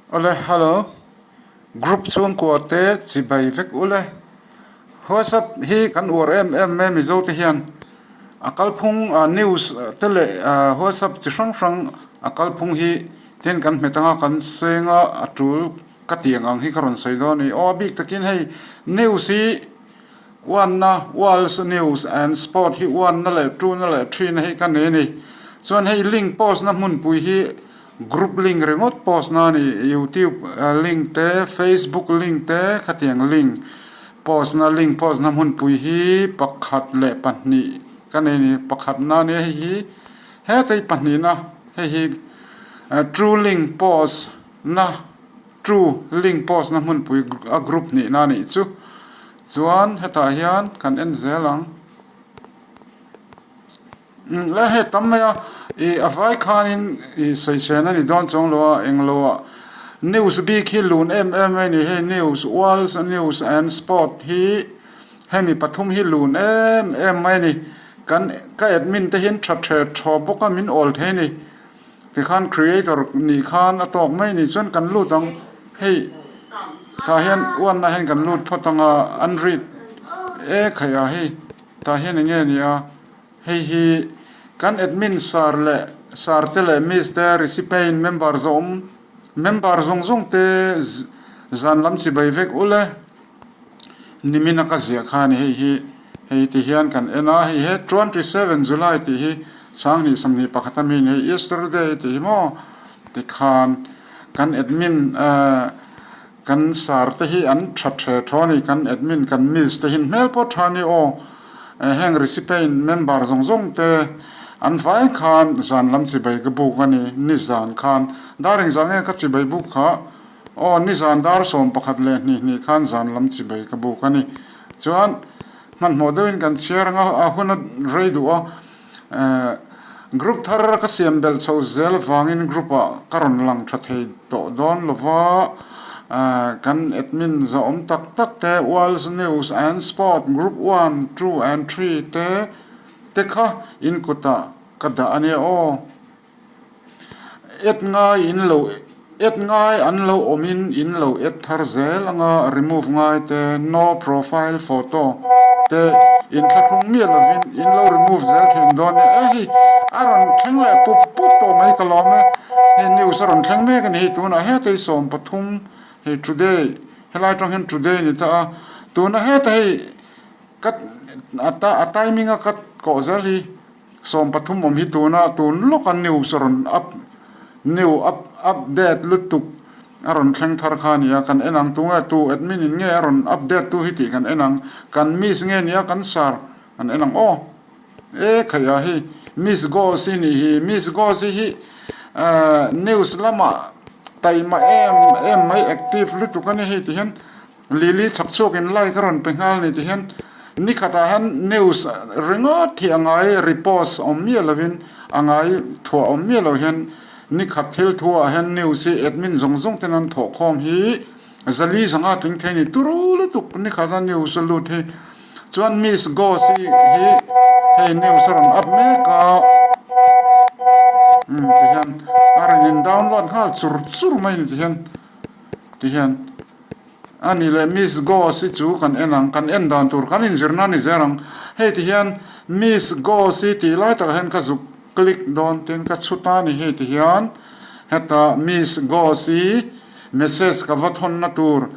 Awle hello group chhungkua te chibai vek ule whatsapp hi kan uar em em mai mizo te hian a kalphung ah news te leh ah whatsapp chi hrang hrang a kalphung hi tin kan hmet anga kan seng a a tul ka tih ang ang hi ka rawn sawi dawn a ni aw a bik takin hei news hi one na world's news and sport hi one na leh two na leh three na hi ka nei a ni chuan hei link post na hmunpui hi Group link ringawt post na a ni, youtube link te, facebook link te khatiang link post na link post na hmunpui hi pakhat leh pahnih ka nei a ni, pakhat na a nia hei hi hetei pahnih na hei hi true link post na true link post na hmunpui a group hnih na a nih chu chuan hetah hian kan en zel ang. Le hei tam mai a, ih a vai khanin ih sawisên a ni dawn chuang lo a, englo ah news bik hi lun em em mai a ni, hei news world news and sport hi hemi pathum hi lun em em mai a ni, kan ka admin te hian tha the thaw bawk a min awl thei a ni, tikhan creator nih khan a tawk mai a ni chuan kan lut ang, hei tah hian uan ah hian kan lut phawt ang a unread e khaih ah hei tah hian eng nge ni a. Hei hi kan admin sir leh sir te leh miss te recipain member zawm member zawng zawng te zan lam chibai vek ul e. Nimin a ka ziah kha a ni hei hi hei ti hian kan en a hei he 27 July tih hi sanghnih 21 a mi ni hei yesterday tih hi maw tikhan kan admin eh Kan sar te hi an tha the thaw a ni, kan admin, kan miss te hi hmel pawh tha a ni aw. Heng recipient member zawng zawng te an vai khan zan lam chibai ka buk a ni, ni zan khan. Dar engzah nge ka chibai buk kha? Aw, ni zan dar 11 hnih hnih khan zan lam chibai ka buk a ni. Chuan hmanhmawh deuhin kan chhiar ang a, a hun a rei duh a. Group thar ka siam belh chho zel avangin group ah ka rawn lang tha thei tawh dawn lova, kan admin zawhawm tak tak te World's News and Sport Group One, Two and Three te te kha in kutah ka dah a nia aw. Add ngai in lo add ngai an lo awm in in lo add thar zel anga remove ngai te no profile photo te in thlahrung miah lovin in lo remove zel thin dawn nia e hei a rawn thleng leh pup pup tawh mai ka lawm e hei news a rawn thleng mek a ni hei tunah hetei 13 hei today helai tang hian today ni ta a tuna heta hei ka a timing a ka kawh zel hi. 30 awm hi tuna tun lawka news a rawn up new up update lutuk a rawn thleng thar kha a ni a, kan en ang tunge tu admin in nge a rawn update tu hi tih kan en ang, kan miss nge nia kan sar kan en ang aw e khaih ah hei miss gosi nih hi miss gosi hi ahh news lamah taima em em mai active lutuk a ni hei ti hian. Lily chhak chhuakin like a rawn pe nghal ni ti hian nikhatah hian news ringawt hi a ngai repost awm miah lovin a ngai thuah awm miah lo hian nikhat thil thuah hian news hi admin zawng zawng ten an thawh khawm hi zali zanga tling thei a ni turu lutuk nikhata news a lut hi chuan miss ghost hi hei news a rawn up mek a umm ti hian a rawn in download nghal chur chur mai a ni ti hian ti hian. A ni leh Miss Goss hi chu kan en ang, kan en dan tur kan inzirna a ni zel ang. Hei ti hian Miss Goss hi tih lai takah hian ka zuk click dawn tin ka chhut a ni hei ti hian heta Miss Goss hi message ka va thawnna tur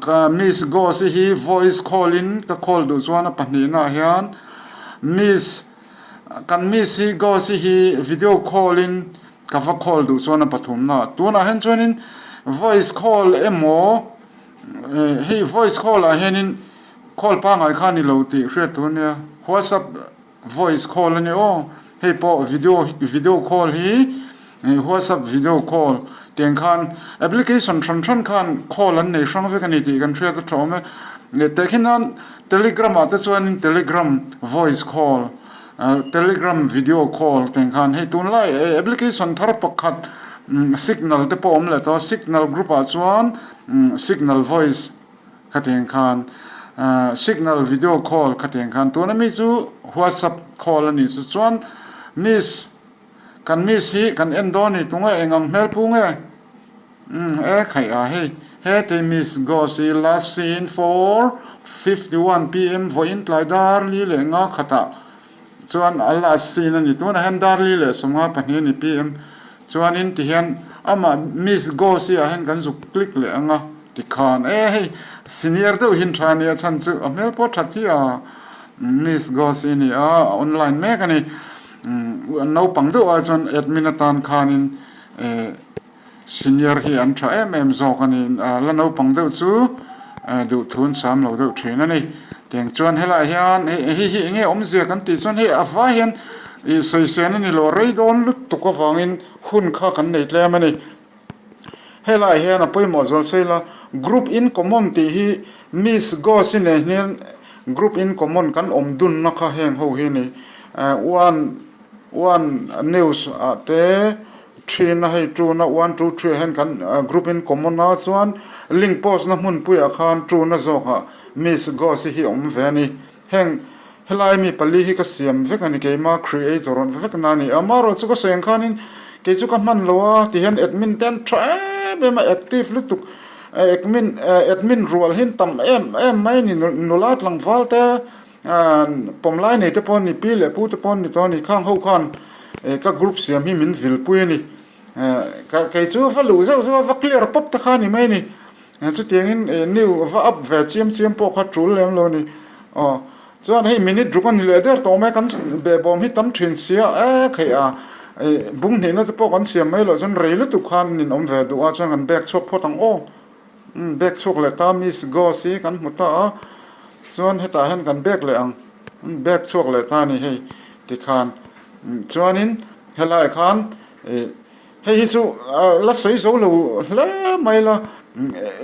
ka Miss Goss hi voice call in ka call duh chuan a pahnihna ah hian Miss kan Miss hi Goss hi video call in Ka va call duh chuan a pathumna tunah hian chuanin voice call emaw hei voice call ah hianin call pangngai kha a ni lo tih hriat tur a nia whatsapp voice call a ni aw hei pawh video video call hi whatsapp video call tiang khan application hran hran khan call an nei hrang vek a ni tih kan hriat a tha awm e tehkhin nan telegram ah te chuanin telegram voice call. Telegram video call teng khan hei tunlai application thar pakhat signal te pawh a awm leh tawh a, signal group ah chuan signal voice kha teng khan signal video call kha teng khan tuna mi chu whatsapp call a nih chu chuan miss kan miss hi kan en dawn a ni tunge eng ang hmel pu nge? Umm e khaih a hei heti Miss Goss hi last seen 4:51 pm vawiin tlai dar li leh nga khatah chuan a last seen a ni tunah hian dar li leh 52 a ni pm chuanin tihian amah Miss Goss hi ah hian kan zuk click leh ang a tikhan e hei senior deuh hin tha a nia chhan chu a hmel pawh that hi a Miss Goss hi a ni a a online mek a ni naupang deuh ah chuan admin atan khanin eh. Senior hi an tha em em zawk a ni. La naupang deuh chu duhthu an sam lo deuh thin a ni. Tiang chuan helaiah hian hei hi enge awmzia kan tih chuan hei a vai hian ih sawisên a ni lo, rei dawn lutuk avangin hun kha kan nei tlem a ni. Helaiah hian a pawimawh zual sawi la, group in common tih hi Miss Ghost i nei hian group in common kan awm dunna kha heng ho hi a ni. One one news ah te Thin a hei tuna one two three ah hian kan group in common a chuan link post na hmunpuiah khan tuna zawkah Miss Ghost hi awm ve a ni. Heng helai mi pali hi ka siam vek a ni keima creator rawn vek na a ni a amaherawh chu ka sawi ang khanin kei chu ka hman lo a ti hian admin te an tha em em a active lutuk admin admin rual hi an tam em em mai a ni nula tlangval te Pawmlai nei te pawh ni, pi leh pu te pawh ni tawh a ni. Khang ho khan ka group siam hi min vilpui a ni. Kei chu va luh zeuh zeuh a, va clear pawp te kha a ni mai a ni. Chutiangin new va up ve chiam chiam pawh kha tul lem lo a ni. Aw chuan hei minute ruk a ni leh der tawh mai, kan behbawm hi tam thin sia e kheih a, bung hnihna te pawh kan siam mai loh chuan rei lutuk khan nin awm ve duh a, chuan kan bag chhuak phawt ang aw. Umm bag chhuak leh ta Miss Ghost hi kan hmu ta a, chuan hetah hian kan bag leh ang, umm bag chhuak leh ta a ni hei tikhan, chuanin helaiah khan ih hei hi chu la sawi zo lo hle mai la,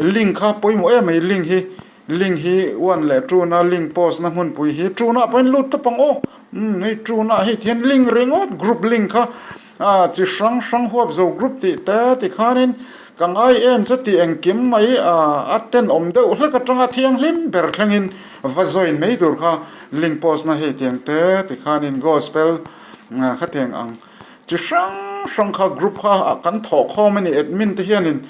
link kha pawimawh em mai link hi. Link hi one leh two na link post na hmunpui hi two na pawhin lut tawp ang aw. Umm hei two na hei thian link ringawt group link kha ah chi hrang hrang huap zo group tih te ti khanin ka ngai em che tih engkim mai ah a tenawm deuh hlek atanga thianghlim ber thlengin va join mai tur kha link post na hei tiang te ti khanin gospel khatiang ang chi hrang hrang kha group kha kan thawh khawm a ni admin te hianin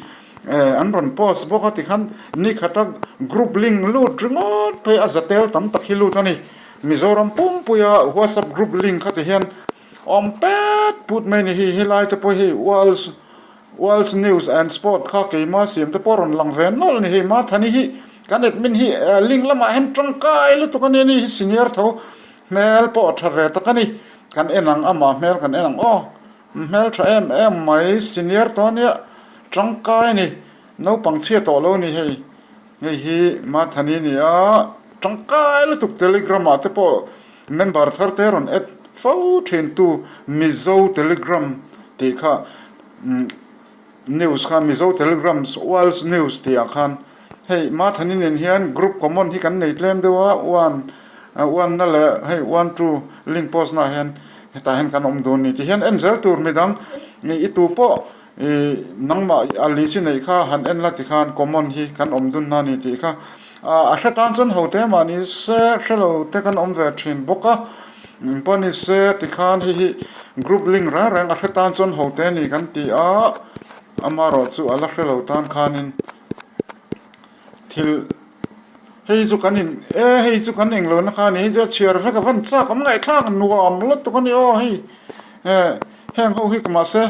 Eh an rawn post bawk a tikhan nikhata group link lut ringawt phei a zatel tam tak hi lut a ni. Mizoram pumpuia WhatsApp group link kha ti hian awm pet put mai ni hi helai te pawh hi World's World's News and Sport kha keima siam te pawh rawn lang ve nawlh a ni hei Mathani hi kan admin hi link lamah hian tangkai lutuk a ni a ni hi senior tho hmel pawh a tha ve tak a ni kan en ang amah hmel kan en ang aw. Hmel tha em em mai senior tawh ania tangkai a ni naupang chhia tawh lo a ni hei hei hi Mathani a ni a tangkai lutuk telegram ah te pawh member thar te rawn add fo thin tu Mizo telegram tih kha News kha Mizo Telegram World News tih ah khan hei Mathani nen hian group common hi kan nei tlem deuh a one one na leh hei one two link post na ah hian hetah hian kan awm dun ni ti hian en zel tur midang i tu pawh ih nangmah a list i neih kha han en la ti khan common hi kan awm dun na ni tih kha a hre tan chuan ho te mah ni se hrelo te kan awm ve thin bawk a engpawh ni se tikhan hei hi group link reng reng a hre tan chuan ho te ni kan ti a amaherawh chu a la hrelo tan khanin thil hei chu kan in e hei chu kan englo na kha a ni hei chu a chhiar vek a van chak awm ngaihthlak nuam lutuk a ni aw hei eh heng ho hi mahse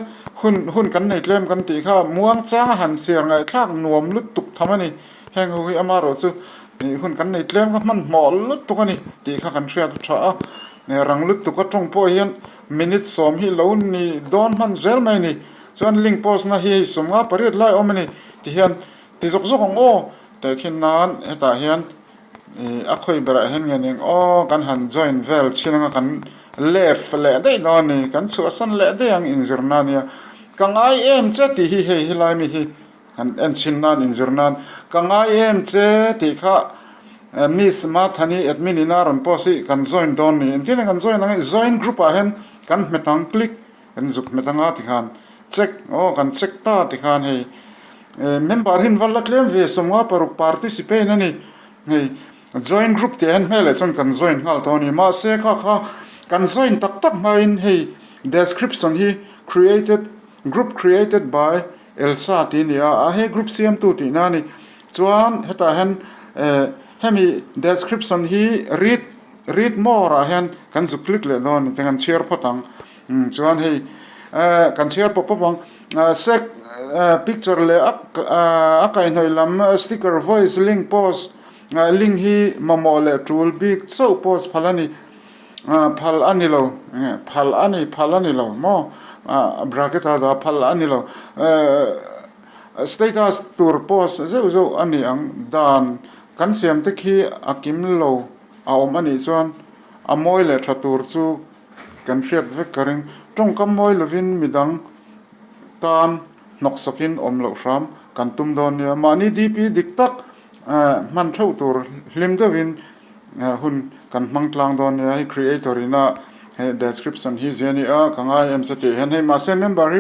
hun hun kan nei tlem kan tih kha muang changa han chhiar ngaihthlak nuam lutuk tham a ni. Heng ho hi amaherawh chu ih hun kan nei tlem kha hmanhmawh lutuk a ni tih kha kan hriat a tha a, rang lutuk atawng pawh hian minute sawm hi lo ni dawn hman zel mai a ni. Chuan link post na hi hei 50 pariat lai awm a ni ti hian ti zawk zawk ang aw teh khin nan hetah hian ih a khawi berah hian nge ning aw kan han join vel chin anga kan left leh daih dawn a ni kan chhuahsan leh daih ang inzirna a nia ka ngai em che tih hi hei helai mi hi. Kan en chhin nan inzir nan ka ngai em che tih kha Miss Mathani admin in a rawn post hi kan join dawn ni engtin nge kan join ang e join group ah hian kan hmet ang click kan zuk hmet anga tikhan check aw kan check ta tikhan hei member hi an va la tlem ve 56 participant a ni hei join group tih ah hian hmel leh chuan kan join nghal tawh a ni mahse kha kha kan join tak tak hmain hei description hi created group created by. Elsa tih a ni a, a he group siamtu tihna a ni. Chuan hetah hian eh hemi description hi read read more ah hian kan zuk click leh dawn a ni kan chhiar phawt ang. Umm chuan hei eh kan chhiar pawp pawp ang. Sec picture leh a a kaihhnawih lam sticker voice link post link hi mamawh leh tul bik chauh post phal a ni. Phal a ni lo, phal a ni, phal a ni lo maw? Bracket a dah phal a ni lo. Status tur post zeuh zeuh a ni ang. Dan kan siam te khi a kim lo a awm a nih chuan a mawi leh tha tur chu kan hriat vek ka ring. Tawngkam mawi lovin midang tan hnawksakin awm loh hram kan tum dawn nia. Mahni DP dik tak hman theuh tur hlim deuhin Hun kan hmang tlang dawn nia, hei creator ina hei description hi zia nia ka ngai em se tih hian hei mahse member hi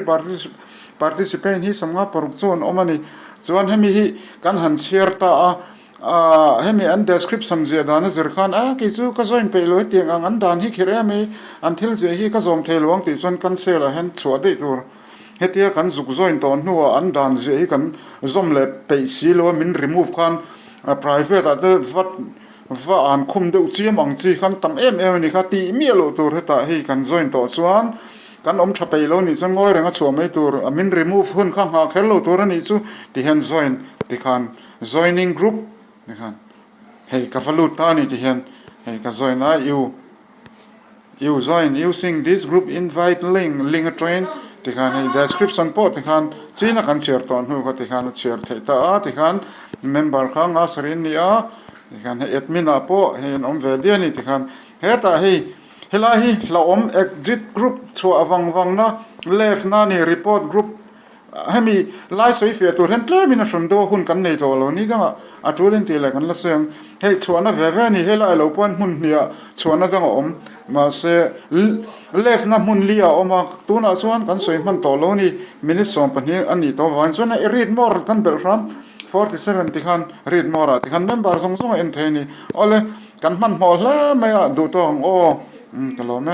participant hi sawmnga paruk chu an awm a ni. Chuan hemi hi kan han chhiar ta a, aah hemi an description ziah dan a zir khan a kei chu ka join peih lo hetiang ang an dan hi khirh em i an thil ziah hi ka zawm thei lo ang tih chuan cancel ah hian chhuah daih tur. Hetia kan zuk join tawh hnuah an dan ziah hi kan zawm leh peih si lo a, min remove khan private ah te vat va an khum deuh chiam ang chi khan tam em em a ni kha tih miah loh tur hetah hei kan join tawh chuan kan awm tha peih lo nih chuan ngawi reng a chhuah mai tur a min remove hun kha nghah kher lo tur a nih chu ti hian join tikhan joining group tikhan hei ka va lut ta a ni ti hian hei ka join a u You join using this group invite link link atangin tikhan hei description pawh tikhan china kan chhiar tawh hnu kha tikhan a chhiar theih ta a tikhan member kha nga sarih an ni a tikhan hei admin ah pawh hei an awm ve diai a ni tikhan hetah hei helai hi hlauhawm exit group chhuah vang vang na left na ni report group Hemi lai sawi fiah tur hian tlemin a hran deuh a, hun kan nei tawh lo ni dangah a tul in tih leh kan la sawi ang. Hei chhuahna ve ve a ni, helai a lo pawn hmun hniah chhuahna dang a awm, mahse left na hmun li a awm a, tunah chuan kan sawi hman tawh lo a ni, minute 12 a nih tawh avangin chuan hei read more kan belh hram, 47 tikhan read more ah tikhan member zawng zawng a en thei a ni. Awle kan hmanhmawh hle mai a, duh tawk ang aw, ka lawm e.